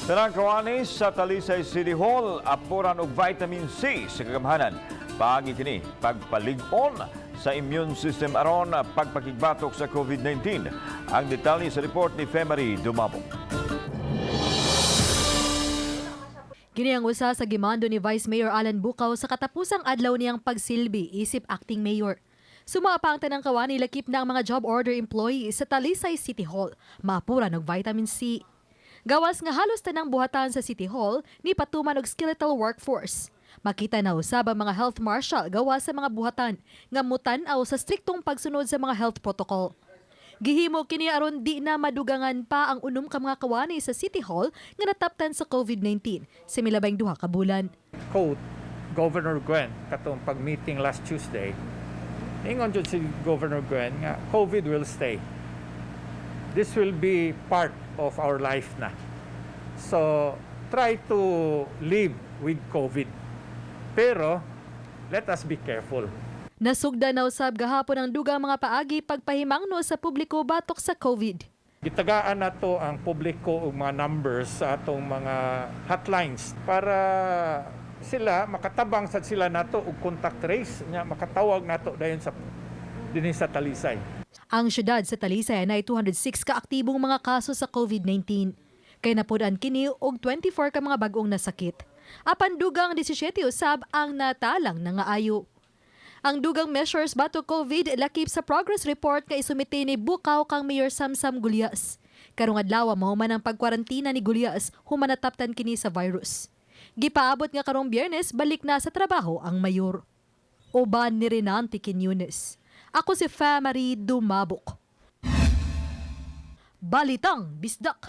Tanang kawani sa Talisay City Hall, apuran og vitamin C sa kagamhanan. Paagi kini pagpalig-on sa immune system aron pagpakigbatok sa COVID-19. Ang detalye sa report ni Femary Dumabok. Kini ang usa sa gimando ni Vice Mayor Alan Bucao sa katapusang adlaw niyang pagsilbi isip acting mayor. Sumapa ang tanang kawani, lakip na ang mga job order employees sa Talisay City Hall, maapura og vitamin C. Gawas nga halos tanang buhatan sa City Hall ni patuman og skeletal workforce. Makita na usab ang mga health marshal gawas sa mga buhatan nga mutan-aw sa striktong pagsunod sa mga health protocol. Gihimo kini aron di na madugangan pa ang 6 ka mga kawani sa City Hall nga nataptan sa COVID-19 sa milabing 2 ka bulan. Quote Governor Gwen katong pag-meeting last Tuesday. Ingon jud si Governor Gwen nga COVID will stay. This will be part of our life na. So try to live with COVID. Pero let us be careful. Nasugda na usab gahapon ang dugang mga paagi pagpahimangno sa publiko batok sa COVID. Gitagaan nato ang publiko og mga numbers sa atong mga hotlines para sila makatabang sad sila nato og contact trace nya makatawag nato dayon sa dinhi sa Talisay. Ang syudad sa Talisay ay 206 ka aktibong mga kaso sa COVID-19. Kay napud-an kini og 24 ka mga bag-ong nasakit. Apan dugang 17 usab ang natalang nangaayo. Ang dugang measures batok COVID lakip sa progress report nga isumite ni Bucao kang Mayor Samsam Gullas. Karong adlaw mahuman ang pagkwarantina ni Gullas human nataptan kini sa virus. Gipaabot nga karong Biyernes balik na sa trabaho ang mayor. Uban ni Renante Quiñones. Ako si Famary Dumabok. Balitang Bisdak.